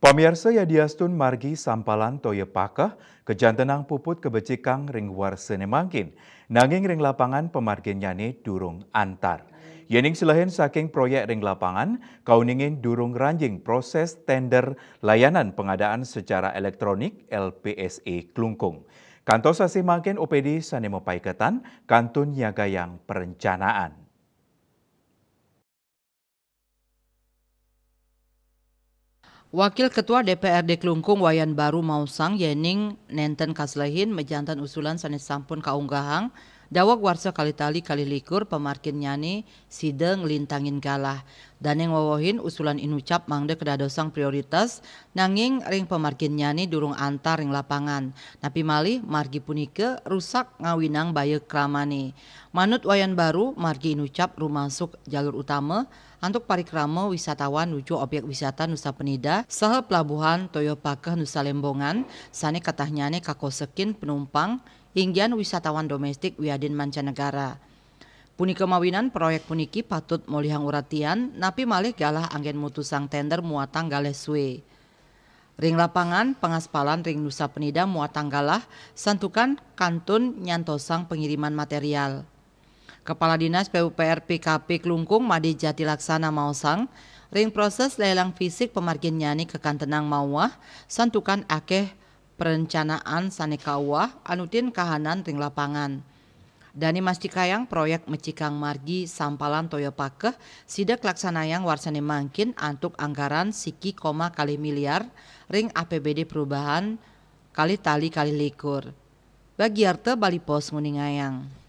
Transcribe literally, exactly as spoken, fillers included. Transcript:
Pamiarsa, yadiastun margi sampalan toya pakeh, kajantenang puput kabecikang ring warsané mangkin, nanging ring lapangan pamarginnyane durung antar. Yening selehin saking proyek ring lapangan, kauningin durung ranjing proses tender layanan pengadaan secara elektronik, L P S E, Klungkung. Kantos sasih mangkin O P D sané mapaiketan kantun nyagayang perencanaan. Wakil Ketua D P R D Klungkung Wayan Baru maosang yening nenten kaselehin majanten usulan sané sampun kaunggahang, daweg warsa kalih tali kalih likur pamarginnyane sida nglintangin galah. Dane ngwewehin usulan inucap mangda kadadosang prioritas, nanging ring pamarginnyane durung antar ring lapangan. Napi malih margi punika rusak ngawinang baya kramane. Manut Wayan Baru, margi inucap rumasuk jalur utama antuk parikrama wisatawan nuju objek wisata Nusa Penida saha pelabuhan toya pakeh Nusa Lembongan sane katahnyane kakosekin penumpang inggian wisatawan domestik wiadin mancanegara. Punika mawinan proyek puniki patut molihang uratian, napi malih galah anggen mutusang tender muatang galeh sue. Ring lapangan, pangaspalan ring Nusa Penida muatang galah santukan kantun nyantosang pengiriman material. Kepala Dinas P U P R P K P Klungkung Made Jati Laksana maosang, ring proses lelang fisik pamarginnyane kakantenang mauah, santukan akeh perencanaan sane kauah anutin kahanan ring lapangan. Dane mastikayang proyek mecikang margi sampalan toya pakeh sida kalaksanayang warsane mangkin antuk anggaran siki koma kalih miliar ring A P B D perubahan kalih tali kalih likur. Bagiarta Bali Post nguningayang.